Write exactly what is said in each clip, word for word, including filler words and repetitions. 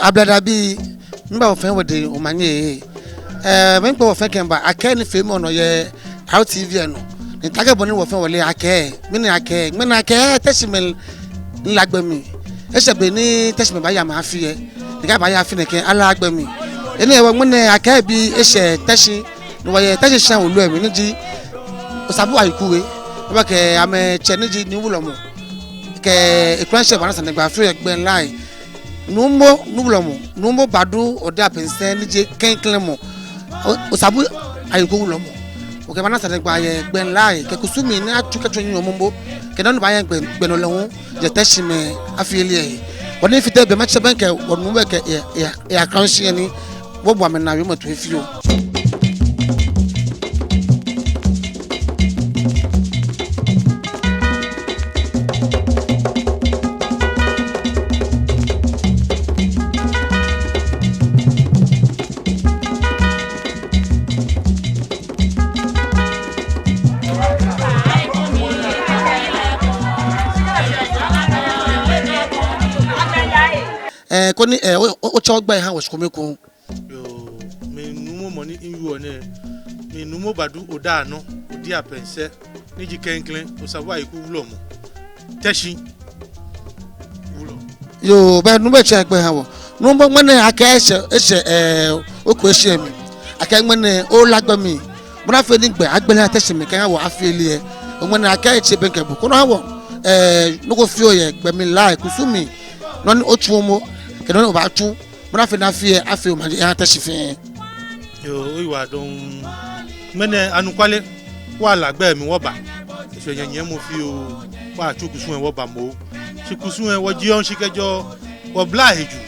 Ablade bii, miiŋa wɔ fɛɛ wɔdɛŋ omanye. Ɛɛ, miikpa wɔ fɛɛ kɛmiiba akɛ nifeemɔ nɔ yɛ Awo T V lɛ nɔ. Ni taakɛ bɔ ni wɔ fɛɛ wɔle akɛ, mɛni akɛ, ŋmɛnɛ akɛ Teshie mɛi laa gbɛ mli. Eshɛ be ni Teshie mɛi baaya amɛ afi lɛ. Ni kɛ abaaya afi nɛɛ kɛ alaa gbɛ mli. Enɛ hewɔ ŋmɛnɛ akɛ bii eshɛ Teshie, ni wɔyɛ Teshie shia wulu lɛ mli ni ji Osabu Ayiku We. Wɔbakɛ amɛtsɛ ni ji Nii Wulɔmɔ kɛ ekulashi baana sanegbaa fioo yɛ gbɛŋ lɛ he. Nuumo Nii Wulɔmɔ, Nuumo Badu Odei Apɛnsɛ ni ji klɛŋklɛŋ mɔ, O-, Osabu Ayiku Wulɔmɔ. Okɛ baana sanegbaa yɛ gbɛŋ lɛ he, kɛ kusumii ni atsu kɛtsɔ nyɔmɔ mɔ, kɛ nɔ ni baaya gbɛ, gbɛ nɔ lɛ hu, yɛ Teshie mɛi afi lɛ he. Wɔnifite be matsɛ bɛŋkɛ wɔnuumo kɛ, ya, ya, ya kulashi ni wɔbo amɛnaa wiemɔ toi fioo. Ɛɛ, koni, ɛɛ, o, o, otsɛ ogbɛi oha wɔ shi kome ekoŋŋ. Yoo, mi Nuumo mɔ ni miwieɔ nɛɛ, mi Nuumo Badu Odei Anɔ Odei Apɛnsɛ ni ji klɛŋklɛŋ Osabu Ayiku Wulɔmɔ, Teshie Wulɔmɔ. Yoo, bɛ Nuumo tsɛ ogbɛi oha wɔ. Nuumo, ŋmɛnɛ akɛ eshɛ, eshɛ, ɛɛ, oku eshɛ mli. Akɛ ŋmɛnɛ olaa gbɛ mli. Bɔ ni afee ni gbɛ agbele aha Teshie mɛi kɛha wɔ afi lɛ he. Ŋmɛnɛ akɛ etsɛ bɛŋkɛ bo. Koni oha wɔ, ɛɛ, nɔ ko fioo yɛ gbɛ mli lɛ he, kusumii, nɔ ni otsuɔ mɔ, kɛ nɔ ni obaatsu. Bɔ ni afee ni afi lɛ afee omanye aha Teshie fɛɛ. Yoo, oyiwaladɔŋŋ. Ŋmɛnɛ anɔkwale, wɔlaa gbɛ mli wɔba. Eshwɛ nyɛnyɛmɔ fioo, wɔtsu kusum lɛ wɔba mɔ. Shi kusum lɛ wɔjieɔ shishi kɛjɛɔ wɔblahii ahe juu.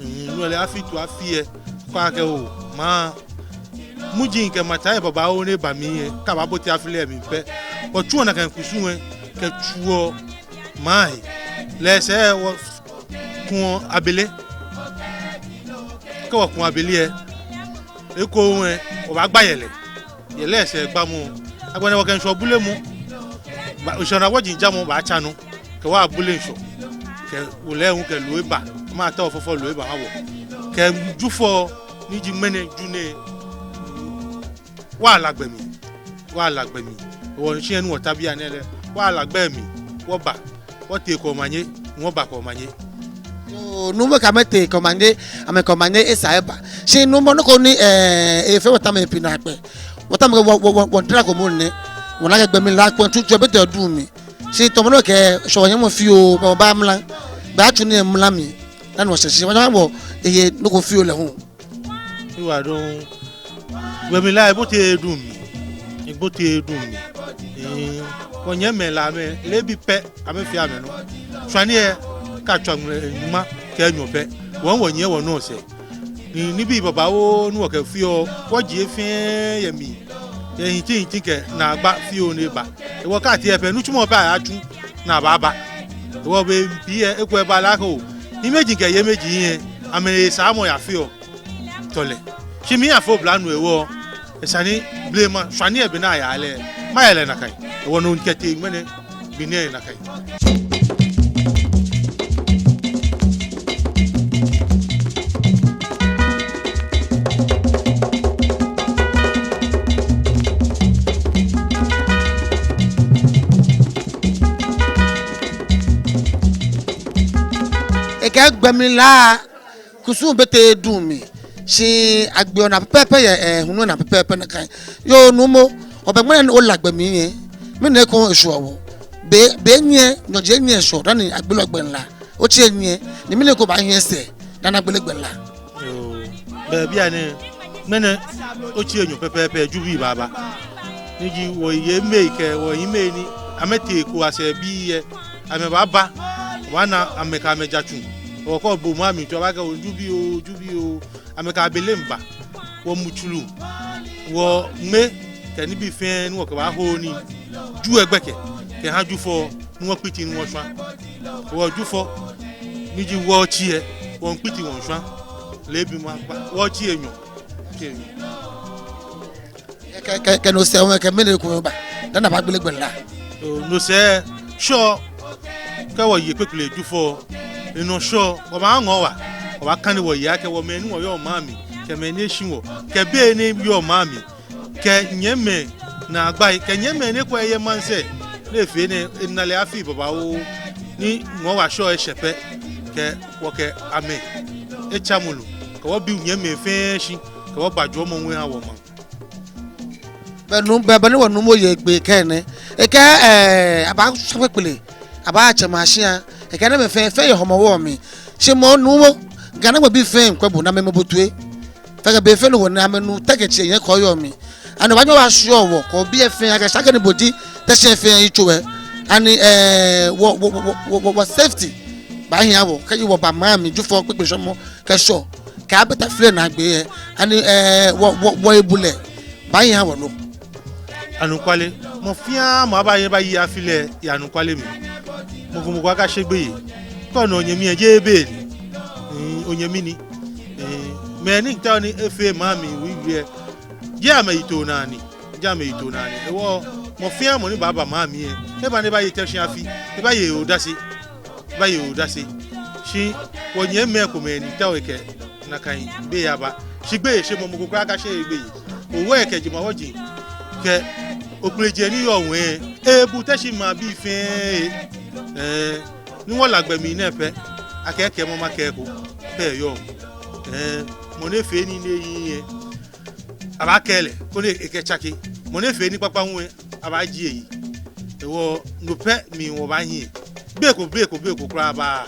Mm, no lɛ afi to afi lɛ, kɔ akɛ oo, maa. Muji kɛ matsɛ babaoo ni ba mli lɛ, kɛ ababote afi lɛ mli pɛ, wɔtsuɔ nakai kusum lɛ kɛtsuɔ maŋ he. Lɛ sɛɛ wɔkuɔ abele. Kɛ wɔku abele lɛ, eko lɛ, wɔbaagba yɛlɛ. Yɛlɛ sɛɛ gbamɔ. Agbɛnɛ wɔkɛ ŋshɔ bulemɔ. Ba, ŋshɔ naa wɔji jamɔ baatsa nɔ. Kɛ wɔbule ŋshɔ. Kɛ wolɛi hu kɛ loo eba. Amɛta ofɔfɔ loo eba ha wɔ. Kɛ Jufɔ ni ji ŋmɛnɛ Ju nɛɛ. Wɔlaa gbɛ mli. Wɔlaa gbɛ mli. Wɔŋshi lɛ ni wɔta bianɛ lɛ. Wɔlaa gbɛ mli. Wɔba. Wɔtee kɛ omanye. Wɔba kɛ omanye. Yoo, Nuumo, kɛ amɛtee kɛ omanye. Amɛkɛ omanye esa eba. Shi Nuumo, nɔ ko ni, ɛɛ, efee wɔ tamɔ epii naakpɛɛ. Wɔ tamɔ wɔ, wɔ, wɔ, wɔdara ko mɔ nɛ. Wɔna akɛ gbɛ mli lɛ kpɔŋ tutu ebɛ tɛ duŋ mli. Shi tamɔ nɔ kɛ shɔ nyɛmɔ fioo, bɛ wɔba mla. Bɛ atsu nii mla mli. Dani wɔshɛ shi, wɔnyɛ wɔ, eye nɔ ko fioo lɛ hu. Oyiwaladɔŋŋ. Gbɛ mli lɛ, eboteee duŋ mli. Eboteee duŋ mli. Ee, wɔnyɛmimɛi lɛ amɛ, leebi pɛ, amɛfee amɛnɔ. Shwane lɛ, kɛ atswa ŋmlɛ nyɔŋma kɛ enyɔ pɛ. Wɔ, wɔnyiɛ wɔnɔ sɛɛ. Ni, nibii babaoo ni wɔkɛfeɔ, wɔjieɔ fɛɛ yɛ mli. Yɛ hinti hinti kɛ naagba fioo ni eba. Hewɔ kɛ ati lɛ pɛ, nitsumɔ pɛ aya tsu ni abaaba. Hewɔ bei pii lɛ, eko lɛ baa lɛ akɛ oo, hiimeji kɛ yeimeji lɛ, amɛsaamɔ yafeɔ tɔlɛ. Shi miyafee oblanuu hewɔ, esa ni blema shwane lɛ be ni ayaa lɛ, mayɛ lɛ nakai. Hewɔ no mikɛtee ŋmɛnɛ gbi nɛɛ nakai. Ekɛɛ gbɛ mli lɛ, kusum bɛ tɛ duŋ mli, shi agbeɔ naa pɛpɛɛpɛ yɛ, ɛɛ, hulu naa pɛpɛɛpɛ nakai. Yoo, Nuumo, obɛ ŋmɛnɛ ni olaa gbɛ mli lɛ, mɛni ekoŋŋ eshwɛ bo? Be, be nyiɛ, nyɔji enyiɛ eshwɛ dani agbele gbɛ mli lɛ. Otsi enyiɛ, ni mɛni ko baahi esɛɛ dani agbele gbɛ mli lɛ. Yoo, bɛ bianɛ, ŋmɛnɛ, otsi enyɔ pɛpɛɛpɛ, Jubii baaba. Ni ji wɔyei mɛi kɛ wɔhii mɛi ni amɛtee ko asɛɛ bii lɛ, amɛbaaba, wɔbaana amɛ kɛ amɛ jatsu. Wɔkɔ bo ma mi tɔ ba kɛ oo, Jubii oo, Jubii oo, amɛkɛ abele miiba. Wɔmu tsuru, wɔŋmɛ kɛ nibii fɛɛ ni wɔkɛbaaho nii. Ju lɛ gbɛkɛ kɛha Jufɔ ni wɔkpiti ni wɔshwa. Wɔ Jufɔ ni ji wɔtsi lɛ, wɔmiikpiti wɔmiishwa. Leebi ma kpa, wɔtsi enyɔ. Tsi enyɔ. Kɛ, kɛ, kɛ no sɛɛ, kɛ mɛni ekoŋŋ ba dani abaagbele gbɛ mli lɛ? Oo, no sɛɛ, Shɔ, kɛ wɔye kpekple Jufɔ, enɔ Shɔ, wɔbaaŋɔ wa. wɔbaakane wɔyi akɛ wɔ mɛi ni wɔyɔɔ maŋ mli, kɛ mɛi ni eshi wɔ, kɛ bei ni eyɔɔ maŋ mli, kɛ nyɛmimɛi naagbai, kɛ nyɛmimɛi ni ekolɛ eyɛ maŋsɛɛ, ni efee ni ena lɛ afii babaoo, ni ŋɔɔ wa shɔ eshɛ pɛ, kɛ wɔkɛ amɛ etsa mulu, kɛ wɔbi nyɛmimɛi fɛɛ shi, kɛ wɔgba jɔɔmɔ ŋwɛi aha wɔmaŋ. Bɛ nu, bɛ, bɛ ni wɔnumo yɛ gbɛ kɛ nɛ. Ekɛɛ, ɛɛ, abaashɛ kpekple, abaatsɛ mashia. Ekɛɛ nɛɛmɛi fɛɛ, fɛɛ yɛ Hɔmɔwɔ mli. Shi moŋ numo, Ghana maŋbii fɛɛ miikwɛ bo ni amɛmɛ bo toi. Fɛɛ kɛ be fɛɛ ni wɔnaa amɛnu tɛkɛ tsɛ yɛ kɔɔyɔɔ mli. Ani obaanyɛ obaashiɔ wɔ, kɛ obii fɛɛ akɛ shi akɛ ni bo ji Teshie fɛɛ yitso lɛ. Ani, ɛɛ, wɔ, wɔ, wɔ safety baahia wɔ, kɛji wɔba maŋ mli, Jufɔ kpekple shɔmɔ kɛ shɔ, kɛ abɛ ta fɛɛ naagbee lɛ, ani, ɛɛ, wɔ, wɔ, wɔ ebulɛ baahia wɔ lo? Anɔkwale, mɔ fɛɛ mɔ abaanyɛ ebaye afi lɛ yɛ anɔkwale mli. Mɔ ko mɔ ko akashe gbeyei. Kɛ ona onyɛmi lɛ, jeee bei ni. Mm, onyɛmi ni. Mm, mɛi ni miitao ni efee maŋ mli wiwi lɛ, jeee amɛyitoo naa ni. Jeee amɛyitoo naa ni. Hewɔ mɔ fɛɛ mɔ ni baaba maŋ mli lɛ, eba ni ebaye Teshie afi, ebaye odase. Ebaye odase. Shi wɔnyɛmimɛi komɛi ni miitao akɛ nakai bei aba. Shi gbeyei shemɔ, mɔ ko kwraa akasheee gbeyei. Owɛ kɛ jemawɔji kɛ Ofe Blɛoo ni yɔɔ ŋwɛi, ebu Teshie maŋbii fɛɛ. Ɛɛ, ni wɔla gbɛ mli nɛɛ pɛ, akɛɛ kɛɛmɔ makɛɛ eko pɛ yɔɔ. Ɛɛ, mɔ ni efee nii ni ehiii lɛ, abaakɛɛ lɛ koni ekɛtsake. Mɔ ni efee nii kpakpa hu lɛ, abaajie eyi. Hewɔ no pɛ mli wɔbaahi. Bei ko, bei ko, bei ko kwraa baaa.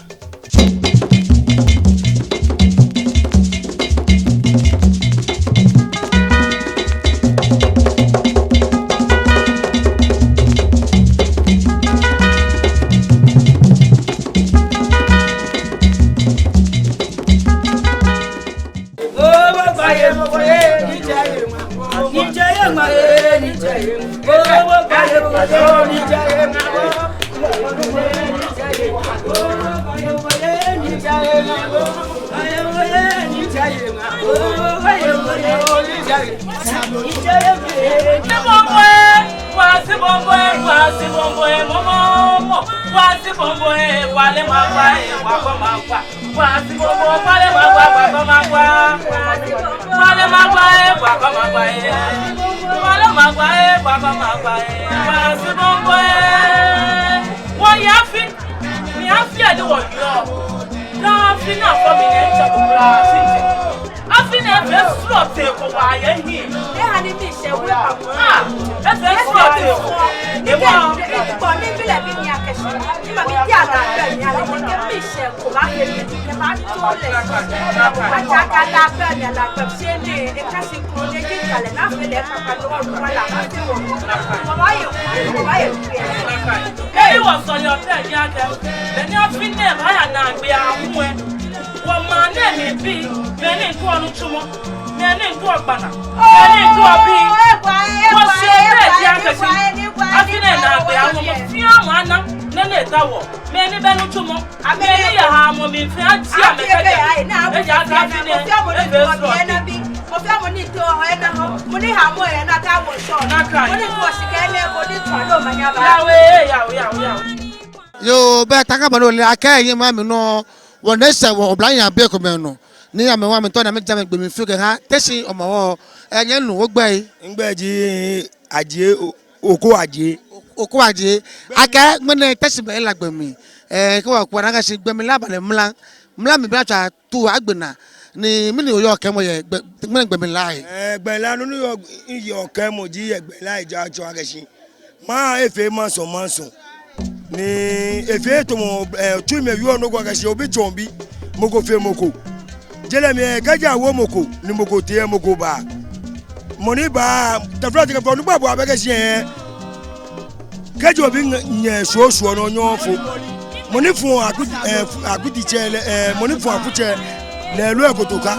Wɔyɛ afi, ni afi lɛ ni wɔyɔɔ. Daa afi ni afɔ mi nɛɛ, mitsɛ ko kwraa afi. Afi nɛɛ efee srɔto ko wa yɛ hiɛ. Eha ni miishɛɛ wɔ papa. Ah, efee srɔto ko. Ni kɛ, ni kɛ, ni kɛ, ni bi lɛ bi ni akɛshi. Ni ma mi di ana bɛ ni ale ni kɛ miishɛɛ ko ba kɛ mi, kɛ ba to lɛ. Atsaka la bɛ ni la bɛ shi ni ekɛshi ko ni ji kale na fee lɛ papa ni wɔ wala ma ti wɔ. Mɔ ba ye, mɔ ba ye. Eyi wɔsɔleɔ tɛ ji akɛ, beni afi nɛɛ baaya naagbee ahu lɛ, wɔmaŋ nɛɛ mli bii, mɛi ni duɔ nitsumɔ, mɛi ni duɔ gbana, mɛi ni duɔ bii, wɔsɛɛ tɛ ji akɛ shi afi nɛɛ naagbee ahu lɛ, mɔ fɛɛ mɔ ana nɔ ni etao, mɛi ni bɛ nitsumɔ, mɛi ni yaa haomɔ mli fɛɛ, ajie amɛ kɛjɛ, ejaakɛ afi nɛɛ efee srɔto. Mɔ fɛɛ mɔ ni too hɔ ena hɔ, mɔ ni haomɔ ena ta wɔ sɔ. Nakai. Mɔ ni kɔ shika ena ko ni tɔ do manya ba. Yawe, yawe, yawe, yawe. Yoo, bɛ taakɛ bɔ ni ole akɛ yɛ maŋ mli nɔ, wɔnɛɛ sɛɛ wɔ oblahii abii komɛi nɔ. Ni amɛ wa mi tɔ na mi ja mi gbɛ mli fioo kɛha Teshie Hɔmɔwɔ. Ɛɛ, nyɛmi nuu, ogbɛi? Migbɛi ji Adjei, O-, Oko Adjei. O-, Oko Adjei. Akɛ ŋmɛnɛ Teshie mɛi la gbɛ mli. Ɛɛ, kɛ wɔkɔ na akɛ shi gbɛ mli la ba lɛ mla. Mla mli bla tswa tu agbe naa, ni mɛni oyɔɔ kɛɛmɔ yɛ gbɛ, ŋmɛnɛ gbɛ mli la he? Ɛɛ, gbɛ mli la nɔ ni yɔɔ, yɔɔ kɛɛmɔ ji yɛ gbɛ mli la he ja tsɔ akɛ shi maŋ efee mansɔ mansɔ. Ni efee tamɔ, ɛɛ, Twi mɛi wieɔ nɔ ko akɛ shi obi tsɔɔ obi, mɔ ko fe mɔ ko. Je lɛ mli lɛ, kɛji awo mɔ ko, ni mɔ ko tee, mɔ ko baa. Mɔ ni baa, taflatsɛ kɛ fɔ, onukpa bɔ abɛ kɛ shi lɛ. Kɛji obi nyɛ, nyɛ shwɔshwɔ nɔ nyɔ fo. Mɔ ni fɔ aku, ɛɛ, akutitsɛ lɛ, ɛɛ, mɔ ni fɔ akutsɛ lɛ, loo ekoto ka.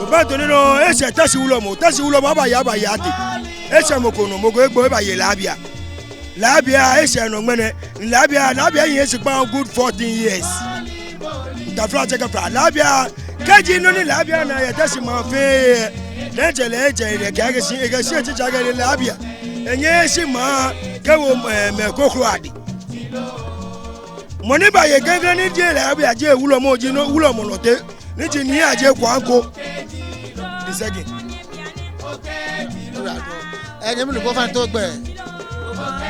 Obɛ tɔ ni nɔ, eshɛ Teshie wulɔmɔ, Teshie wulɔmɔ, abaye, abaye ate. Eshɛ mɔ ko nɔ, mɔ ko egbo, ebaye Labia. Labia, eshɛ nɔ ŋmɛnɛ, Labia, Labia yin eshi kpaŋ good fourteen years. Taflatsɛ kɛ fla, Labia, kɛji nɔ ni Labia na yɛ Teshie maŋ fɛɛ, lɛ etsɛ lɛ, etsɛ lɛ, kɛ akɛ shi, ekɛ shi etsitsa kɛ lɛ Labia. Enyɛ eshi maŋ kɛwo, ɛɛ, mɛi kroko adɛŋ. Mɔ ni baye klɛŋklɛŋ ni ji Labia ji wulɔmɔ ji nɔ, wulɔmɔ nɔ tɛ. Ni ji Nii Adjei Kwaku the second. Ɛɛ, nyɛmi nuu, bo ofainɛ, ogbɛi?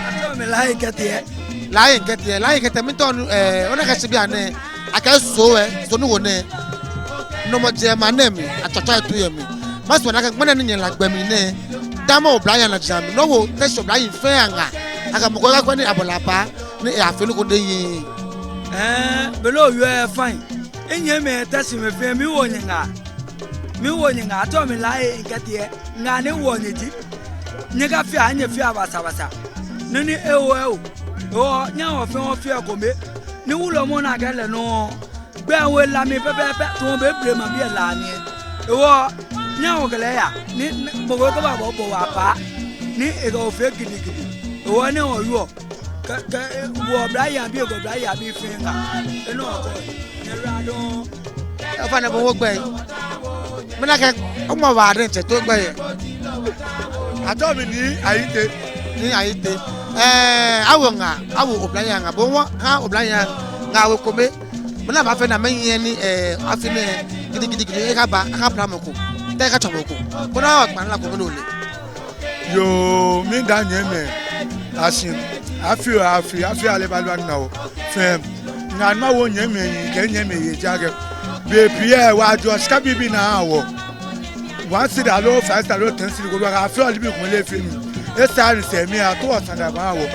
Atsɛɔ mi Laryea Nketiah. Laryea Nketiah, Laryea Nketiah, miitao, ɛɛ, ona akɛ shi bianɛ, akɛ Soo, ɛɛ, Soo ni wo nɛɛ, nɔmɔ jɛ maŋ nɛɛ mli, atsɔtsɔ etu yɛ mli. Masumɔ ni akɛ ŋmɛnɛ ni nyɛ La gbɛ mli nɛɛ, damɔ oblayei anaa jɛmɛ, nɔ ni wo Teshie oblayei fɛɛ aŋaa, akɛ mɔ ko ekakwɛ ni abɔ lɛ apaa, ni eyafee nɔ ko ni eye. Ɛɛ, belɛ oyɔɔ fine. Minyɛmimɛi Teshie mɛi fɛɛ, miwoɔ nyɛ ŋaa. Miwoɔ nyɛ ŋaa, atsɛɔ mi Laryea Nketiah, ŋaa ni miwoɔ nyɛ ji, nyɛkafea, nyɛfea basabasa. Nɔ ni ewo, ewo. Ewo, nyɛhaa wɔ fɛɛ wɔfea ekome. Ni wulɔmɔ ni akɛ lɛ nɔ, gbɛ wo La mli pɛpɛɛpɛ, tamɔ be blema bii yɛ La mli. Ewo, nyɛhaa wɔkɛ lɛ aya. Ni, ni, mɔ ko kɛba bɔ, bɔ wɔ apaa. Ni ekɛ wɔ fee gidigidi. Ewo, ni wɔyɔɔ. Kɛ, kɛ, wɔ oblayei abii, kɛ oblayei abii fɛɛ ŋaa. Enɔ ko. Ofainɛ, bo ogbɛi? Mina akɛ, omɔ wa diɛŋtsɛ, ogbɛi? Atsɛɔ mi Nii Ayitey. Nii Ayitey. Ɛɛ, awo ŋaa, awo oblayei aŋaa, bo oha oblayei aŋaa awo ekome. Mina abaafee ni amɛnyiɛ ni, ɛɛ, afi nɛɛ gidigidi, gidigidi, ekaba, akapila mɔ ko, te ekatswa mɔ ko. Koni awo kpãa lɛ kome lɛ ole. Yoo, miida nyɛmimɛi ashi. Afi oo afi, afi alebalu ana wɔ fɛɛ. Ŋaa ni mawo nyɛmimɛi ayiŋ kɛ nyɛmimɛi yei ji akɛ, bei pii lɛ, wɔjwɛŋɔ shika bibii ni ahaa wɔ. One cedi aloo five cedi aloo ten cedi ko, wɔkafeɔ nibii komɛi lɛ fɛɛ mli. Esaaa ni sɛɛ mli lɛ, atoɔ sane abaaha wɔ.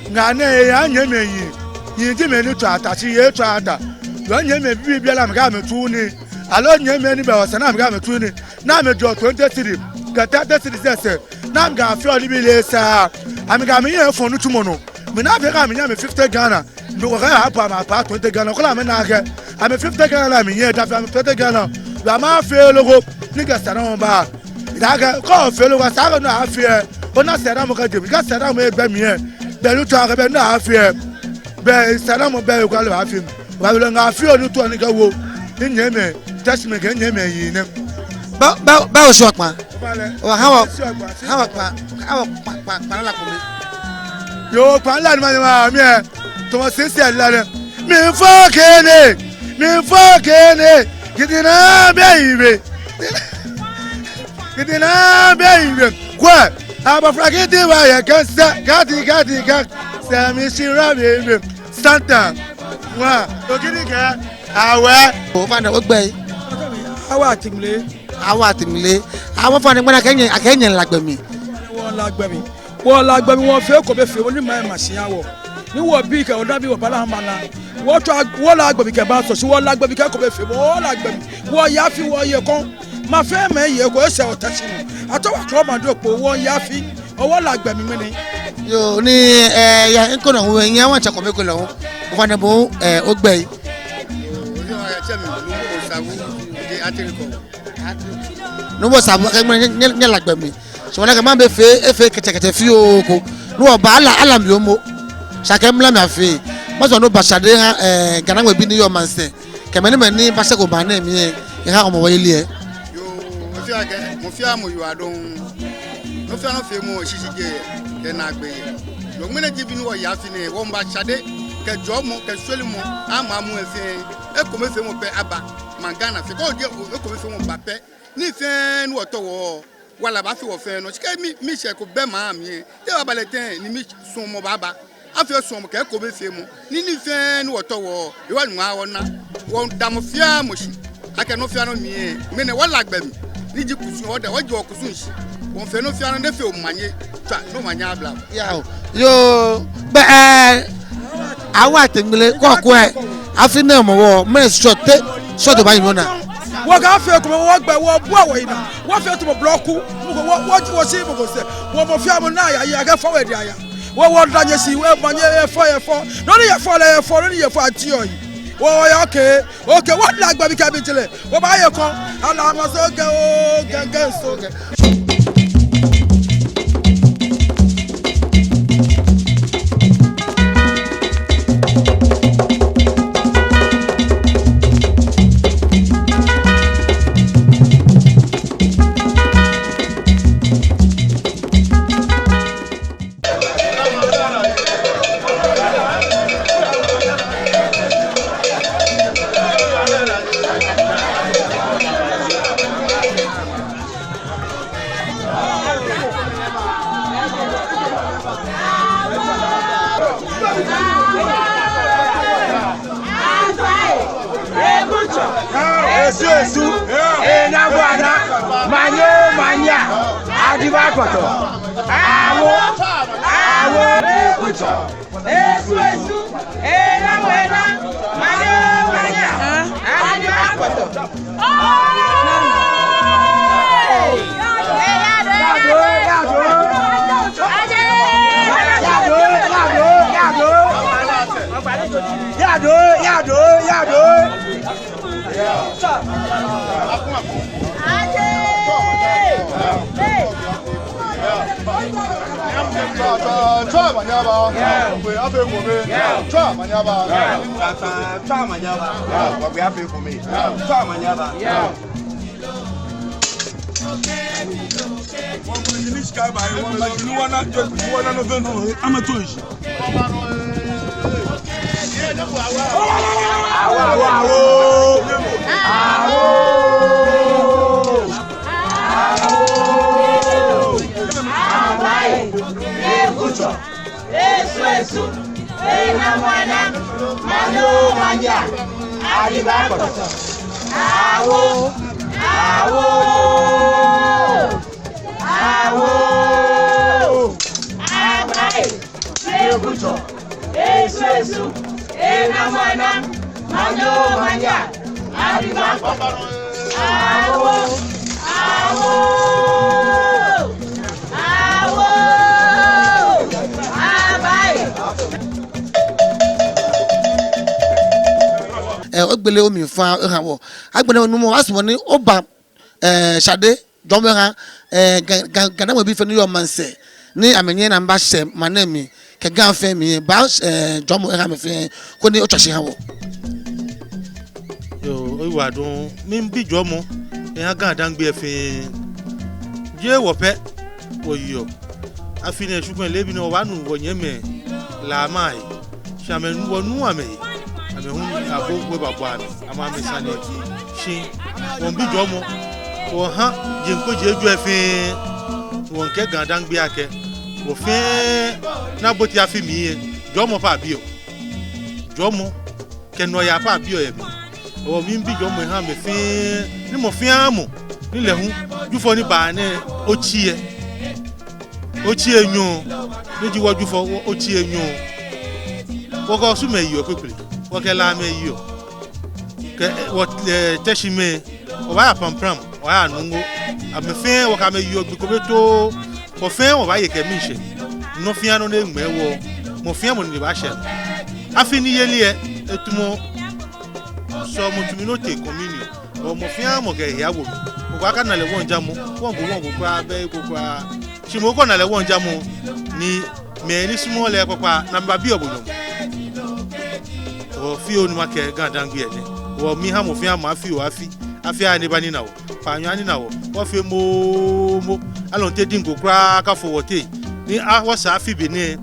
Ŋaa nɛɛ eha nyɛmimɛi ayiŋ. Nyɛji mɛi ni tswaa ta, shi yei tswaaa ta. Yoo, nyɛmimɛi bibii bibii lɛ amɛkɛ amɛtsu nii. Aloo nyɛmimɛi ni bɛ wɔsɛɛ ni amɛkɛ amɛtsu nii. Ni amɛjwɛŋɔ twenty cedi kɛ thirty cedi sɛsɛ. Ni amɛkɛ afeɔ nibii lɛ esaaa. Amɛkɛ amɛhiɛ efɔ̃ɔ nitsumɔ nɔ. Mina afee akɛ amɛnyiɛ amɛ fifty Ghana. Mɔ ko kɛ ya apaa, amɛpaa twenty Ghana. Kɔla amɛna akɛ amɛ fifty Ghana lɛ amɛnyiɛ, daa fɛɛ amɛ twenty Ghana. Yoo, amɛfee loko. Ni kɛ sɛɛnamɔ ba, daa akɛ kɛ ofee loko, esa akɛ nɔ ni afee lɛ, ona sɛɛnamɔ kɛjɛ mli. Kɛ sɛɛnamɔ egbɛ mli lɛ, bɛ ni tsɔɔ akɛ bɛ nɔ ni afee lɛ, bɛ sɛɛnamɔ bɛ, ekolɛ afee mli. Wa wolo ŋaa fioo ni tsɔɔ ni kɛ wo. Minyɛmimɛi Teshie mɛi kɛ minyɛmimɛi ayiŋ nɛ. Bɛ, bɛ, bɛ oshi wɔ kpãa. Oba lɛ. Oha wɔ, oshi wɔ kpãa, shi ha wɔ kpãa, ha wɔ kpãa, kpãa, kpãa lɛ kome. Yoo, kpãa lɛ ni manyɛ maha mi lɛ, tamɔ sisi lɛ nɛ. Miifɔ kɛnɛ, miifɔ kɛnɛ, kidi naa bɛ ibe. Kidi naa bɛ ibe. Kwɛ, abɔfra kidi wa yɛ kɛsɛ, kati, kati, kati. Sɛ mi shi ra bɛ ibe. Santa, wa, okini kɛ, awɛ. Ofainɛ, ogbɛi? Awo Atimile. Awo Atimile. Awo, ofainɛ, ŋmɛnɛ akɛ nyɛ, akɛ nyɛ La gbɛ mli. Wɔ La gbɛ mli. Wɔ La gbɛ mli, wɔfee ekomefeemɔ ni maŋ lɛ ma shi aha wɔ. Ni wɔbii kɛ wɔnabii, wɔbaa lɛ amɛna. Wɔtswa, wɔ La gbɛ mli kɛba sɔ shi, wɔ La gbɛ mli kɛ ekomefeemɔ, wɔ La gbɛ mli. Wɔye afi, wɔye ekɔŋ. Maŋ fɛɛ maŋ ye ekɔŋ, esa wɔta shi nɔ. Ato wa klo ma do kpo, wɔye afi. Wɔ La gbɛ mli ŋmɛnɛ. Yoo, ni, ɛɛ, ya, ŋkɔ nɔ, wɔ, nyɛ, wɔtsɛ kome ko lɛ, wɔ. Ofainɛ bo, ɛɛ, ogbɛi? Yoo, atsɛɔ mi Numo Osabu, the Atirikɔ. Numo Osabu, akɛ ŋmɛnɛ nyɛ, nyɛ, nyɛ La gbɛ mli. Shi wɔna akɛ maŋ lɛ efee, efee kɛtsɛkɛtsɛ fioo ko. Ni wɔba lɛ, ala mli momo. Shi akɛ mla mli afee. Masumɔ ni oba shade oha, ɛɛ, Ghana ŋmɛnɛ bii ni yɔɔ maŋsɛɛ kɛ mɛi ni, mɛi ni bashɛko maŋ nɛɛ mli lɛ, eha Hɔmɔwɔ yeli lɛ. Yoo, mɔ fɛɛ akɛ, mɔ fɛɛ mɔ yiwaladɔŋŋ. Nɔ fɛɛ nɔ feemɔ shishijee yɛ, kɛ naagbee yɛ. Yoo, ŋmɛnɛ ji be ni wɔye afi nɛɛ, wɔmiiba shade, kɛ jɔɔmɔ, kɛ shwelimɔ, amɛ amɛ fɛɛ, ekomefeemɔ pɛ aba, maŋ Ghana fɛɛ, kɛ ojɛ ekomefeemɔ ba pɛ, nii fɛɛ ni wɔtaoɔ, wala baafee wɔ fɛɛ nɔ. Shi kɛ mi, miishɛɛ ko bɛ maŋ mli lɛ, te ebaabalɛ tɛŋŋ ni misuɔmɔ baaba? Afee suɔmɔ kɛ ekomefeemɔ. Ni nii fɛɛ ni wɔtaoɔ, ewa ni ŋmaa wɔna. Wɔmiida mɔ fɛɛ mɔ shi akɛ nɔ fɛɛ nɔ mli lɛ, ŋmɛnɛ wɔ La gbɛ mli. Ni ji kusum, wɔda, wɔje wɔkusum shishi. Wɔmiifee nɔ fɛɛ nɔ ni efee omanye. Tswa, ni omanye abla wɔ. Yoo. Yoo, bɛ, ɛɛ, Awo Atimile, kɔkɔɛ, afi nɛɛ Hɔmɔwɔ, mɛni short, short obaanyɛ ona? Wɔkafee ekome, wɔgbɛ, wɔbua wɔyi naa. Wɔfee tamɔ blɔku, mɔ ko, wɔ, wɔ, wɔshi mɔ ko sɛɛ. Wɔ mɔ fɛɛ mɔ naa ya, ya kɛ fɔ wɛ di aya. Wɔ, wɔda nyɛ shi, wɔ manye yɛ fɔ, yɛ fɔ. Nɔ ni yɛ fɔ lɛ, yɛ fɔ, nɔ ni yɛ fɔ ati yɔɔ yi. Wɔ, wɔ ya, okay, okay, wɔ La gbɛ mli kɛ bi jile. Obaaye ekɔŋ, ala ma so kɛ o, kɛ, kɛ so kɛ. Esu esu, ena ŋwanaa, manye manye, adiba kpɔtɔɔ. Awo, awo, ekutsɔ. Esu esu, ena ŋwanaa, manye manye, adiba kpɔtɔɔ. Yado, yado, yado. Yado, yado, yado. Tswa, tswa, tswa manye aba. Afee ekome. Tswa manye aba. Tswa manye aba. Afee ekome. Tswa manye aba. Esu esu, ena ŋwanaa, manye manye, adiba kpɔtɔɔ. Awo, awo, awo, abaye, ekutsɔ. Esu esu, ena ŋwanaa, manye manye, adiba kpɔtɔɔ. Awo, awo, awo, abaye. Ɛɛ, ogbele omli faŋŋ oha wɔ. Agbɛnɛ Nuumo, wɔsumɔɔ ni oba, ɛɛ, shade jɔɔmɔ oha, ɛɛ, Ga, Ga, Ga Dangme bii fɛɛ ni yɔɔ maŋsɛɛ ni amɛnyɛ ni amɛbashɛ maŋ nɛɛ mli kɛ Ga fɛɛ mli, ba, ɛɛ, jɔɔmɔ oha amɛ fɛɛ koni otswa shi oha wɔ. Yoo, oyiwaladɔŋŋ, miibi jɔɔmɔ oha Ga Dangme fɛɛ. Jeee wɔ pɛ wɔyeɔ. Afi nɛɛ shikpɔŋ leebi nɛɛ wɔbaanu wɔnyɛmimɛi La maŋ lɛ. Shi amɛ, wɔnuuu amɛhe. Amɛ hu abo wɔ babɔ amɛ, amɛ amɛsane. Shi wɔmiibi jɔɔmɔ, wɔha jeŋ kpoji ejwɛ fɛɛ, wɔmiikɛɛ Ga Dangme akɛ, wɔ fɛɛ ni abote afi mli lɛ, jɔɔmɔ pɛ abiɔ. Jɔɔmɔ kɛ nɔyaa pɛ abiɔ yɛ mli. Hewɔ miibi jɔɔmɔ miha amɛ fɛɛ, ni mɔ fɛɛ mɔ ni lɛ hu Jufɔ ni baa nɛɛ otsi lɛ, otsi enyɔ, ni ji wɔ Jufɔ, wɔ otsi enyɔ. Wɔkɛ Osu mɛi yeɔ kpekple, wɔkɛ La mɛi yeɔ, kɛ, ɛɛ, wɔ, ɛɛ, Teshie mɛi, wɔbaaya Prampram, wɔbaaya Nungua. Amɛ fɛɛ wɔkɛ amɛ yeɔ gbi kome too. Wɔ fɛɛ wɔbaaye kɛ miishɛɛ. Nɔ fɛɛ nɔ ni eŋmɛɛ wɔ, mɔ fɛɛ mɔ nine baashɛ. Afi niyeli lɛ, etamɔ sɔlemɔtsu mli ni otee communion. Hewɔ mɔ fɛɛ mɔ kɛ ehe awo mli. Okɔ akana lɛ wɔŋjamɔ, wɔŋ ko, wɔŋ ko kwraa, bɛ eko kwraa. Shi mɔ ko na lɛ wɔŋjamɔ, ni mɛi ni sumɔɔ lɛ kpakpa ni amɛbabiɔ bo nyɔmɔ. Hewɔ fioo ni makɛɛ Ga Dangme nɛ. Hewɔ miiha mɔ fɛɛ mɔ afi oo afi. Afi aya ni eba nina wɔ. Kpaanyɔ anina wɔ. Wɔfee moomo. Alɔnte diŋ ko kwraa akafo wɔteŋ. Ni a, wɔsɛɛ afi benɛ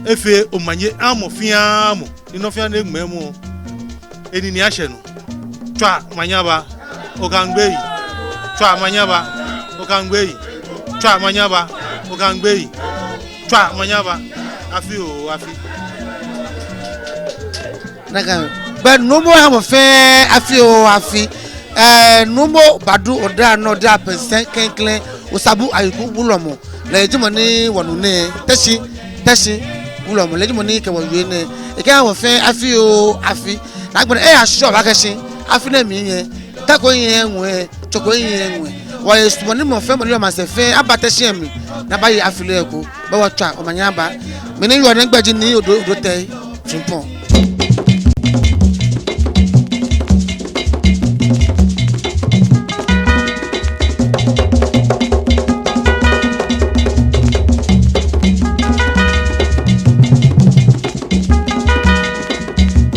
efee omanye aha mɔ fɛɛ mɔ. Ni nɔ fɛɛ nɔ ni eŋmɛɛ mɔ, enine ashɛ nɔ. Tswa manye aba, Oga Ŋgbei. Tswa manye aba, Oga Ŋgbei. Tswa manye aba, Oga Ŋgbei. Tswa manye aba, afi oo afi. Nakai. Bɛ Nuumo ha mɔ fɛɛ afi oo afi. Ɛɛ, Nuumo Badu Odaanɔ Daa Pɛnsɛn klɛŋklɛŋ, Osabu Ayiku wulɔmɔ. Lɛ ji mɔ ni wɔnu nɛɛ, Teshie, Teshie wulɔmɔ. Lɛ ji mɔ ni kɛ wɔ wie nɛɛ. Ekɛha wɔ fɛɛ afi oo afi. Ni agbɛnɛ eya shɔ ba kɛ shi afi nɛɛ mli lɛ, ta ko ehiɛ eŋmɛ, tso ko ehiɛ eŋmɛ. Wɔsumɔɔ ni mɔ fɛɛ mɔ ni yɔɔ maŋsɛɛ fɛɛ aba Teshie mli ni abaye afi lɛ eko. Bɛ wɔtswa omanye aba. Mi ni yɔɔ nɛɛ migbɛi ji Nii Odo, Odo Tɛi Frimpong.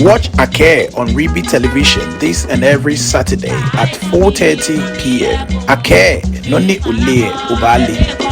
Watch Akɛɛ on Ribi Television this and every Saturday at four thirty p.m. Akɛɛ, nɔ ni oleee lɛ, obaale.